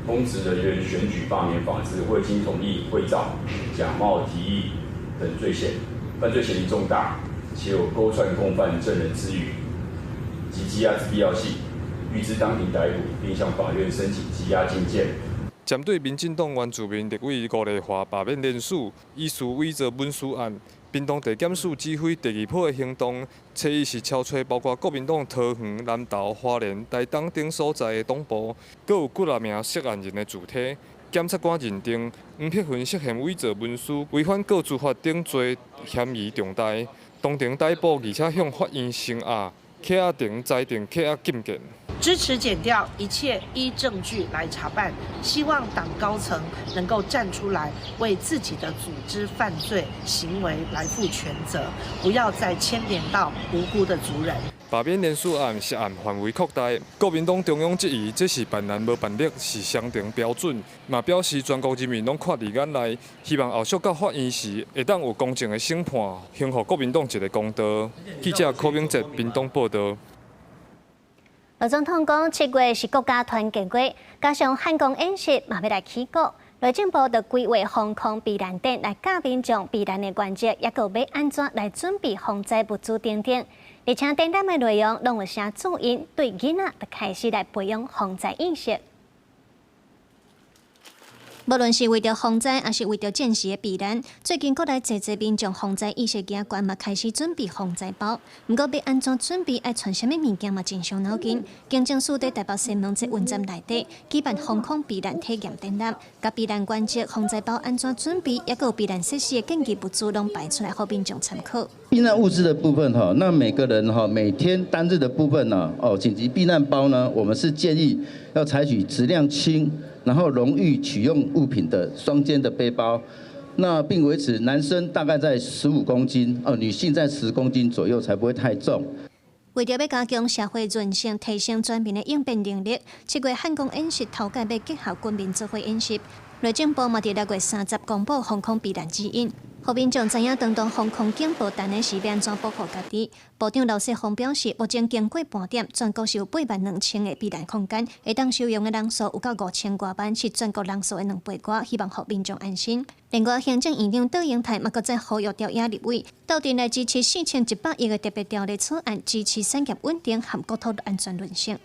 公職人員選舉罷免法之未經同意偽造、假冒提議等罪嫌，犯罪嫌疑重大，且有勾串共犯證人之虞及羈押之必要性，諭知當庭逮捕，並向法院申請羈押禁見。針對民進黨原住民立委伍麗華罷免連署，疑似偽造文書案，屏東地檢署指揮第二波的行動，初一是敲揣包括國民黨桃園、南投、花蓮、台東等所在的黨部，閣有幾若名涉案人的住邸。檢察官認定黃碧雲涉嫌偽造文書、違反個資法等罪嫌疑重大，當庭逮捕，而且向法院聲押，扣押庭裁定扣押禁見。支持檢調，一切依證據來查辦。希望黨高層能夠站出來，為自己的組織犯罪行為來負全責，不要再牽連到無辜的族人。罷免連署案涉案範圍擴大，國民黨中央質疑這是扮藍無扮綠，是雙重標準，嘛表示全國人民攏看佇眼內，希望後續到法院時會當有公正的審判，還予國民黨一個公道。記者柯明哲屏東報道。羅總統講，7月是國家團結月，加上漢光演習嘛欲來起鼓，內政部就規劃防空避難展來教民眾避難的原則，抑閣欲按怎來準備防災物資等等。而且展覽的內容攏有寫注音，對囡仔就開始來培養防災意識。無論是為著防災，抑是為著戰時的避難，最近國內濟濟民眾防災意識加懸，嘛開始準備防災包。毋過欲按怎準備，愛揣啥物物件嘛真傷腦筋。警政署佇台北西門捷運站內底舉辦防空避難體驗展覽，共避難原則、防災包按怎準備，抑閣有避難設施的建議物資攏擺出來，予民眾參考。避難物資的部分哈，那每個人哈每天單日的部分呢，哦緊急避難包呢，我們是建議要採取質量輕，然後容易取用物品的雙肩的背包，那並維持男生大概在15公斤，哦，女性在10公斤左右，才不會太重。為著欲加強社會韌性，提升全民的應變能力，7月漢光演習頭擺欲結合軍民做伙演習，內政部嘛佇6月30公布防空避難指引。予民眾知影，當當防空警報彈的時，欲按怎保護家己。部長劉世宏表示，目前經過盤點，全國是有8萬2千個避難空間，會當收容的人數有到5千外萬，是全國人數的2倍外，希望予民眾安心。另外，行政院長卓榮泰嘛，閣再呼籲朝野立委鬥陣來支持4100億的特別條例草案，支持產業穩定和國土安全韌性。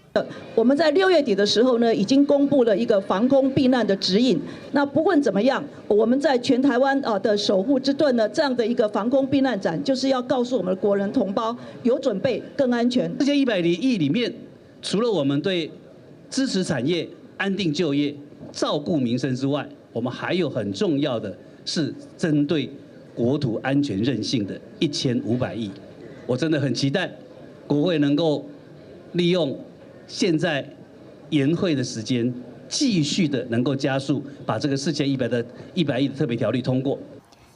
我們在6月底的時候呢，已經公布了一個防空避難的指引。那不管怎麼樣，我們在全台灣啊的守護之盾呢，這樣的一個防空避難展，就是要告訴我們的國人同胞，有準備更安全。4100億裡面，除了我們對支持產業、安定就業、照顧民生之外，我們還有很重要的是針對國土安全韌性的1500億。我真的很期待國會能夠利用現在延會的時間，繼續的能夠加速把這個4100的100億的特別條例通過。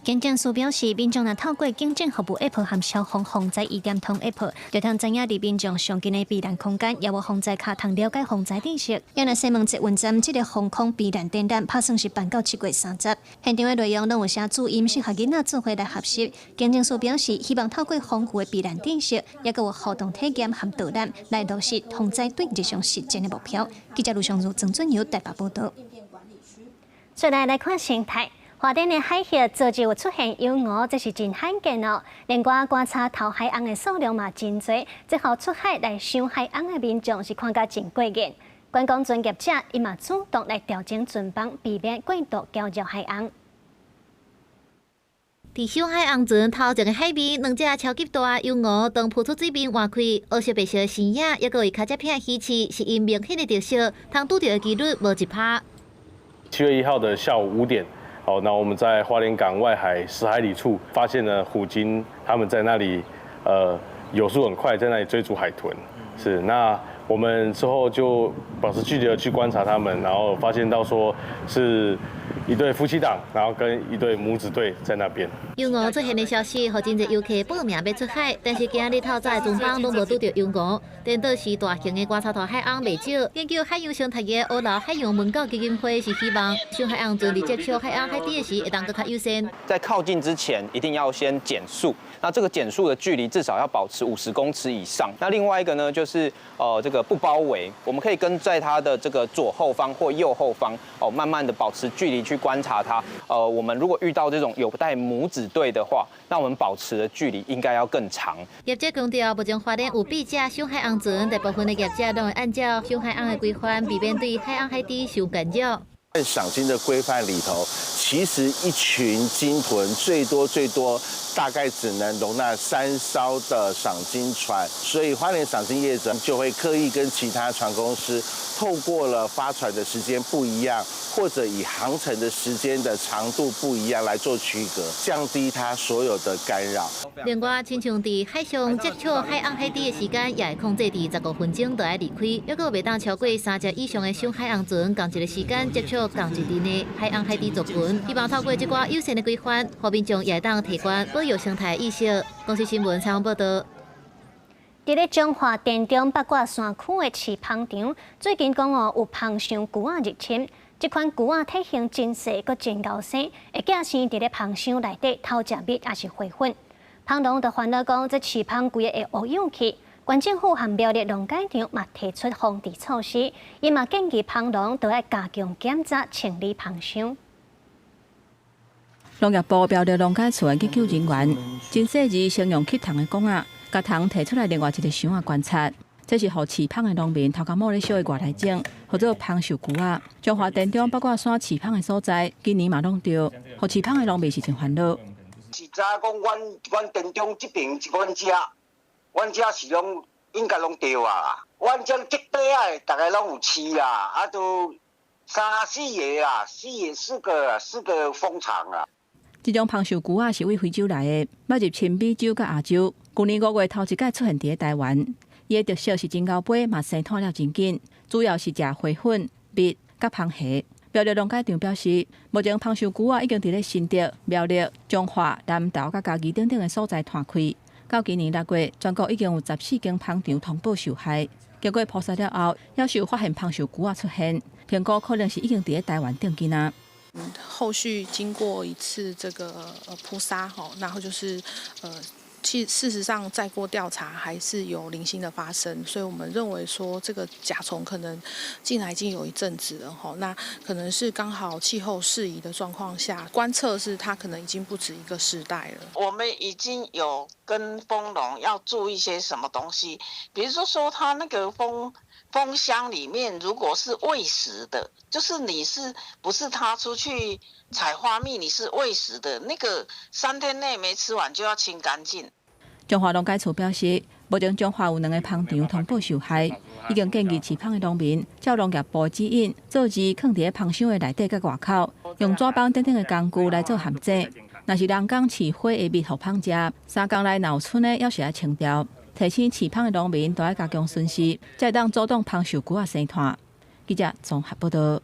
警政署表示，民眾若透過警政服務 App 和消防防災醫點通 App，就通知影離民眾上近的避難空間，也有防災卡通了解防災知識。原來西門捷運站這个防空避難展覽，拍算是辦到7月30。現場的內容攏有寫注音，適合囡仔做伙來學習。警政署表示，希望透過豐富的避難知識，也閣有互動體驗和導覽，來落實防災對日常實踐的目標。記者盧尚如、曾俊尧台北報道。再來來看生態。花蓮的海域昨日有出現幼鰻，這是真罕見哦。另外，觀察頭海鰪的數量嘛真濟，這予出海來賞海鰪的民眾是看甲真過癮。觀光船業者伊嘛主動來調整船班，避免過度攪擾海鰪。佇賞海鰪船頭前的海面，兩隻超級大幼鰻當浮出水面換氣，烏色白色的身影，抑閣有跤跡片魚刺，是𪜶明顯的特色。通拄著的幾率無1%。7月1號的下午5點。好，那我們在花蓮港外海10海里處發現了虎鯨，他們在那裡，游速很快，在那裡追逐海豚。是，那我們之後就保持距離的去觀察他們，然後發現到說是一對夫妻檔，然後跟一對母子對在那邊。幼鰻出現的消息，予真濟遊客報名欲出海，但是今日透早的船班攏無拄著幼鰻。顛倒是大型的觀察頭海鰪袂少。研究海洋生態的烏樓海洋文教基金會是希望，賞海鰪船佇接觸海鰪海底的時，會當閣較友善。在靠近之前，一定要先減速。那這個減速的距離至少要保持50公尺以上。那另外一個呢，就是這個不包圍，我們可以跟在它的這個左後方或右後方哦，慢慢的保持距離去觀察它。我們如果遇到這種有帶母子對的話，那我們保持的距離應該要更長。業者強調，目前花蓮有八隻賞海鰪船，大部分的業者攏會按照賞海鰪的規範，避免對海鰪海底受干擾。在賞鯨的規範裡頭，其實一群鯨豚最多最多大概只能容納3艘的賞鯨船，所以花蓮賞鯨業者就會刻意跟其他船公司透過了發船的時間不一樣，或者以航程的時間的長度不一樣來做區隔，降低它所有的干擾。另外，親像佇海上接觸海鰪海底的時間，也會控制佇15分鐘就愛離開，抑閣袂當超過三隻以上的賞海鰪船仝一个時間接觸仝一陣的海鰪海底族群。希望透過這寡友善的規範，予民眾也會當提懸保育生態意識。公視新聞採訪報道。佇咧彰化田中八卦山區的飼蜂場，最近講哦有蜂箱龜仔入侵，這款龜仔體型真細，閣真𠢕生，會寄生佇咧蜂箱內底偷食蜜抑是花粉。蜂農就煩惱講，這飼蜂規个會烏有去。縣政府和苗栗農改場嘛提出防治措施，伊嘛建議蜂農都愛加強檢查清理蜂箱。農業部苗栗農改處的研究人員真細膩，先用吸蟲的管仔，共蟲提出來另外一个箱仔觀察。這是予飼蜂的農民頭家母咧燒的外來種，號做蜂壽龜仔。彰化田中八卦山飼蜂的所在，今年嘛攏著，予飼蜂的農民是真煩惱。是知影講，阮田中這爿，阮遮，阮遮是攏應該攏著啊。阮這這塊仔的，逐个攏有飼啦，啊都三四个啦，四個四個四個蜂場啊。這種蜂壽龜仔是對非洲來的，捌入侵美洲佮亞洲。舊年5月頭一擺出現佇咧台灣，伊的特色是真𠢕飛，嘛生湠了真緊，主要是食花粉、蜜佮蜂蛎。苗栗農改場表示，目前蜂壽龜仔已經佇咧新竹、苗栗、彰化、南投佮嘉義等等的所在湠開。到今年6月，全國已經有14間蜂場通報受害。經過撲殺了後，猶是有發現蜂壽龜仔出現，評估可能是已經佇咧台灣轉囡仔。後續經過一次這個撲殺吼，然後就是其事實上再過調查還是有零星的發生，所以我們認為說這個甲蟲可能進來已經有一陣子了吼，那可能是剛好氣候適宜的狀況下，觀測是它可能已經不止一個世代了。我們已經有跟蜂農要注意一些什麼東西，比如說說它那個蜂箱裡面如果是餵食的，就是你是不是他出去採花蜜，你是餵食的，那個3天內沒吃完就要清乾淨。彰化農改處表示，目前彰化有兩个蜂場通報受害，已經建議飼蜂的農民照農業部指引，做字囥佇咧蜂箱的內底佮外口，用紙板等等的工具來做陷阱。若是人工飼火的蜜予蜂食，3工內若有蛏的，猶是愛清掉。提醒飼蜂的農民都愛加強巡視，才會當阻擋蜂受蛆仔生湠。記者綜合報導。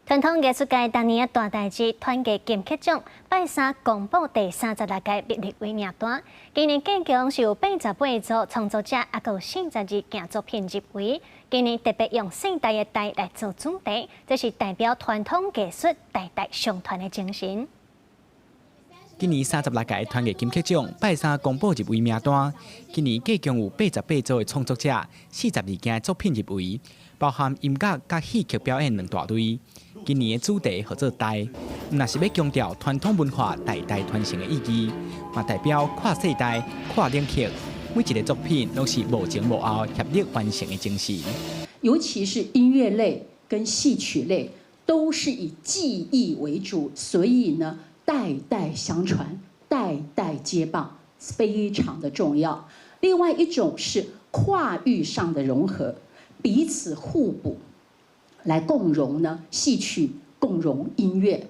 傳統藝術界逐年的大代誌團藝金曲獎，拜三公布第36屆入圍名單。今年計共是有88組創作者，抑閣有42件作品入圍。今年特別用世代的代來做主題，這是代表傳統藝術代代相傳的精神。今年36屆團藝金曲獎拜三公布入圍名單，今年計共有88組的創作者，42件作品入圍，包含音樂佮戲曲表演兩大類。今年的主題號做代，毋但是欲強調傳統文化代代傳承的意義，嘛代表跨世代、跨領域，每一个作品攏是無前無後協力完成的精神。尤其是音樂類跟戲曲類，都是以技藝為主，所以呢，代代相傳、代代接棒，非常的重要。另外一種是跨域上的融合，彼此互補。來共融呢，戲曲共融音樂。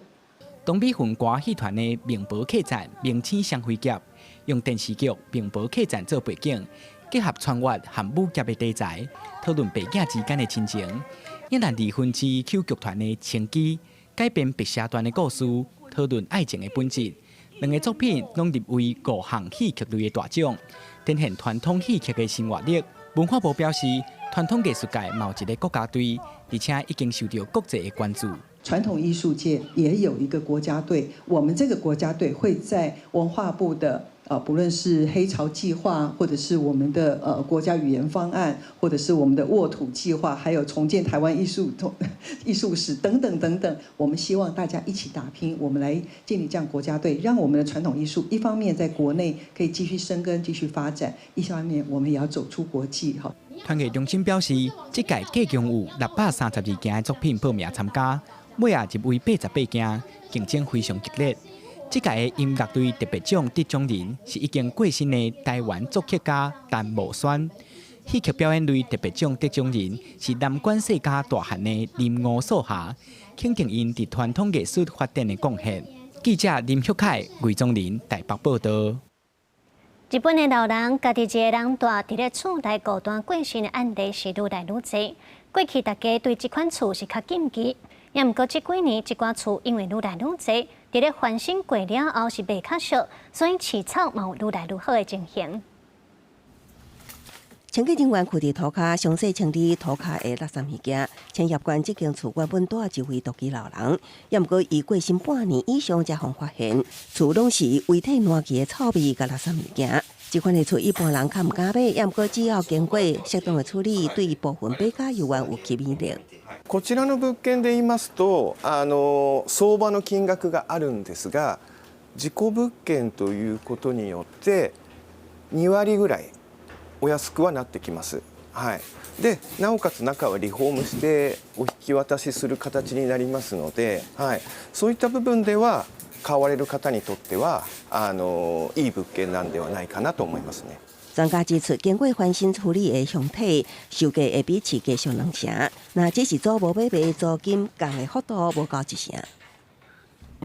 東美雲歌戲團的《明婆客棧》明星雙飛俠，用電視劇《明婆客棧》做背景，結合穿越和武俠的題材，討論爸囝之間的親情。影蘭二分之 Q 劇團的《青枝》改編白蛇傳的故事，討論愛情的本質。兩个作品攏入圍五項戲曲類的大獎，展現傳統戲曲的新活力。文化部表示，傳統藝術界嘛有一个國家隊，而且已經受到國際的關注。傳統藝術界也有一個國家隊，我們這個國家隊會在文化部的不論是黑潮計劃，或者是我們的國家語言方案，或者是我們的沃土計劃，還有重建台灣藝術史等等等等，我們希望大家一起打拼，我們來建立這樣國家隊，讓我們的傳統藝術一方面在國內可以繼續生根、繼續發展，一方面我們也要走出國際。哈。團藝中心表示，這屆計共有632件的作品報名參加，尾仔入圍88件，競爭非常激烈。這屆的音樂類特別獎得獎人是已經過身的台灣作曲家陳慕萱，戲曲表演類特別獎得獎人是南管世家大漢的林吳素霞，肯定𪜶佇傳統藝術發展的貢獻。記者林旭凱、魏宗林台北報導。日本的老人家己一个人蹛佇咧厝內孤單過身的案例是愈來愈濟。過去大家對這款厝是較禁忌，也毋過這幾年這寡厝因為愈來愈濟，佇咧翻新過了後是賣較俗，所以飼草嘛有愈來愈好的情形。清潔人員囥佇塗跤，詳細清理塗跤的垃圾物件。千葉縣這間厝原本蹛一位獨居老人，也毋過伊過身半年以上才予發現，厝攏是遺體爛去的臭味佮垃圾物件。這款的厝一般人較毋敢買，也毋過只要經過適當的處理，對部分買家猶原有吸引力。こちらの物件で言いますと、相場の金額があるんですが、事故物件ということによって2割ぐらいお安くはなってきます。はい。で、なおかつ中はリフォームしてお引き渡しする形になりますので、はい、そういった部分では買われる方にとってはいい物件なんではないかなと思いますね。專家指出，經過翻新處理的箱體售價會比市價俗兩成，若只是租無買賣，租金降的幅度無夠一成。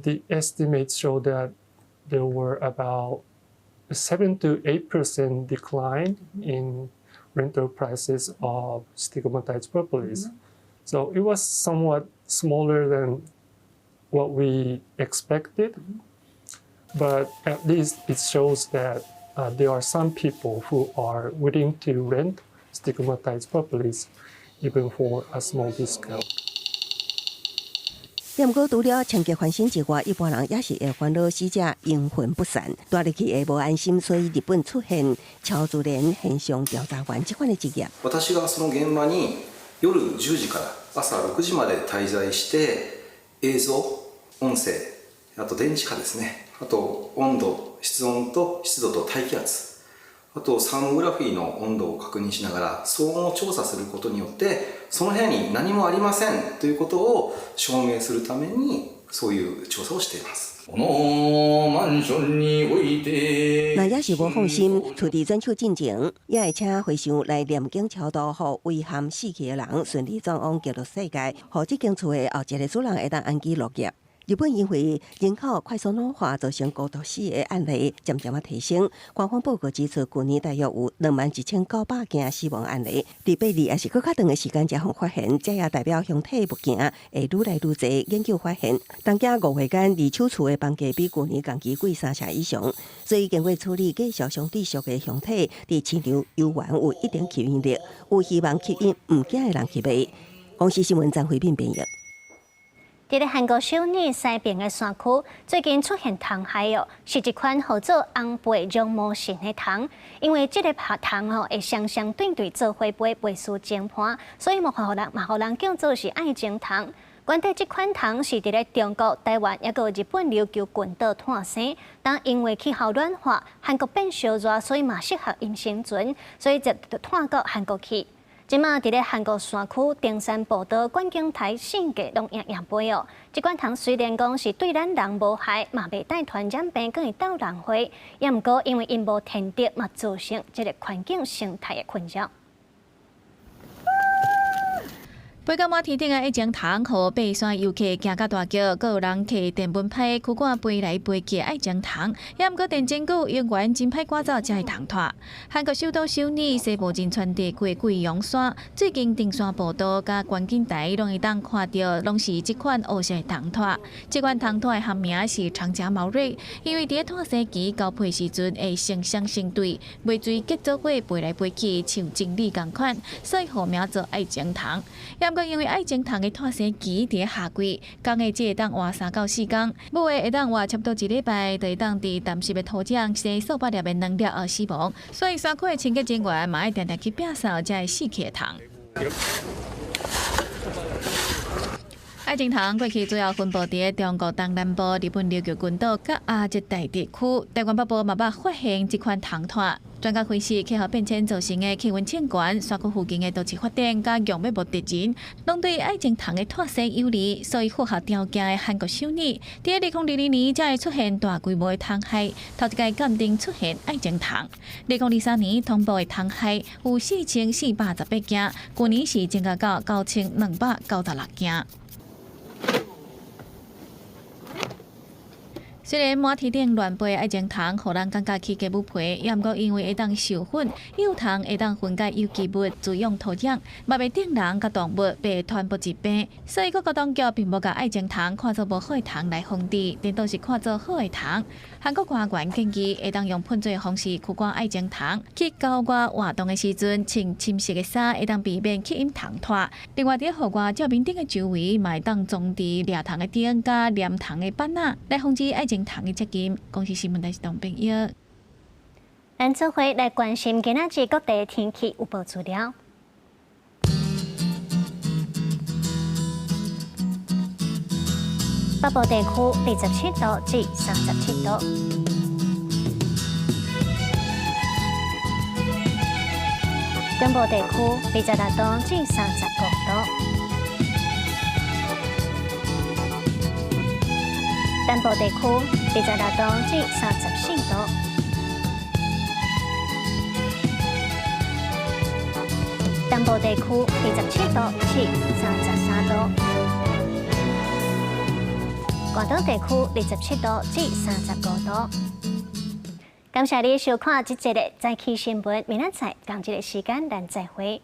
The estimates show that there were about 7 to 8% decline in rental prices of stigmatized properties. So it was somewhat smaller than what we expected, but at least it shows that there are some people who are willing to rent stigmatized properties even for a small discount. 毋過除了清潔翻新之外，一般人也是會煩惱死者陰魂不散，蹛入去會無安心，所以日本出現超自然現象調查員這款的職業。私がその現場に夜10時から朝6時まで滞在して、映像、音声、あと電磁波ですね、あと温度、室温と湿度と大気圧、あとサーモグラフィーの温度を確認しながら騒音を調査することによって、その部屋に何もありませんということを証明するために、そういう調査をしています。若也是無放心，厝佇轉手進前，也會請和尚來念經超度，予遺憾死去的人順利轉往極樂世界，予這間厝的後一个主人會當安居樂業。日本因為人口快速老化造成孤獨死的案例漸漸仔提升。官方報告指出，舊年大約有21,900件死亡案例。佇八日抑是閣較長的時間才予發現，這也代表鄉體物件會愈來愈濟。研究發現，東京5月間二手厝的房價比舊年同期貴3成以上，所以經過處理價數相對俗的鄉體，佇市場猶原有一定吸引力，有希望吸引毋驚的人去買。公視新聞張惠敏編譯。佇咧韓國首爾西邊的山區，最近出現蟲害哦，是一款號做紅背絨毛蟳的蟲。因為這个蟲吼會雙雙對對做伙飛，袂輸精伴，所以嘛予人嘛予人叫做是愛情蟲。原底這款蟲是佇咧中國、台灣抑閣日本琉球群島誕生，但因為氣候暖化，韓國變燒熱，所以嘛適合𪜶生存，所以就湠到韓國去。這馬佇咧韓國山區登山步道、觀景台四界攏掖掖飛哦。這款蟲雖然講是對咱人無害，嘛袂帶傳染病，閣會鬥人火，也毋過因為𪜶無天敵，嘛造成這个環境生態的困擾。飛到滿天頂的愛情蟲，予爬山遊客驚甲大叫，閣有人提電蚊拍驅趕飛來飛去的愛情蟲。也毋過電真久，永遠真歹趕走這个蟲蟵。韓國首都首爾西部仁川地區的貴陽山，最近登山步道佮觀景台攏會當看著，攏是這款烏色的蟲蟵。這款蟲蟵的學名是長頰毛蕊，因為佇咧蟵生期交配時陣會成雙成對，袂隨結做伙飛來飛去，像情侶仝款，所以號名做愛情蟲。毋過因為愛情蟲的蟵生期佇咧夏季，公的只會當活3到4工，母的會當活差不多一禮拜，就會當佇澹濕的土壤生數百粒的卵了後死亡。所以山區的清潔人員嘛愛定定去摒掃這个死去的蟲。愛情蟲過去主要分布佇咧中國東南部、日本琉球群島佮亞熱帶地區，台灣北部嘛捌發現這款蟲蟵。專家分析，氣候變遷造成的氣溫升懸、山區附近的都市發展佮用欲目敵人，攏對愛情蟲的蟵生有利，所以符合條件的韓國首爾，佇2022年才會出現大規模的蟲害，頭一擺鑑定出現愛情蟲。2023年通報的蟲害有4418件，舊年是增加到9296件。雖然滿天頂亂飛愛情蟲，予人感覺起雞母皮，也毋過因為會當授粉，幼蟲會當分解有機物滋養土壤，嘛袂叮人佮動物袂傳播疾病，所以各國當局並無共愛情蟲看做無好的蟲來防治，顛倒是看做好的蟲。韓國官員建議會當用噴水的方式驅趕愛情蟲，去郊外活動的時陣穿深色的衫，會當避免吸引蟲蟵。另外，佇戶外照明燈的周圍，嘛會當裝置掠蟲的燈佮黏蟲的板仔，來防止愛情蟲的接近。公視新聞台是董炳英。咱做伙來關心今仔日各地天氣預報資料。北部地區27度至37度，中部地區26度至35度，南部地區26度至34度，東部地區27度至33度。外島地區27度至35度。感謝你收看這節的早起新聞，明仔載仝一个時間咱再會。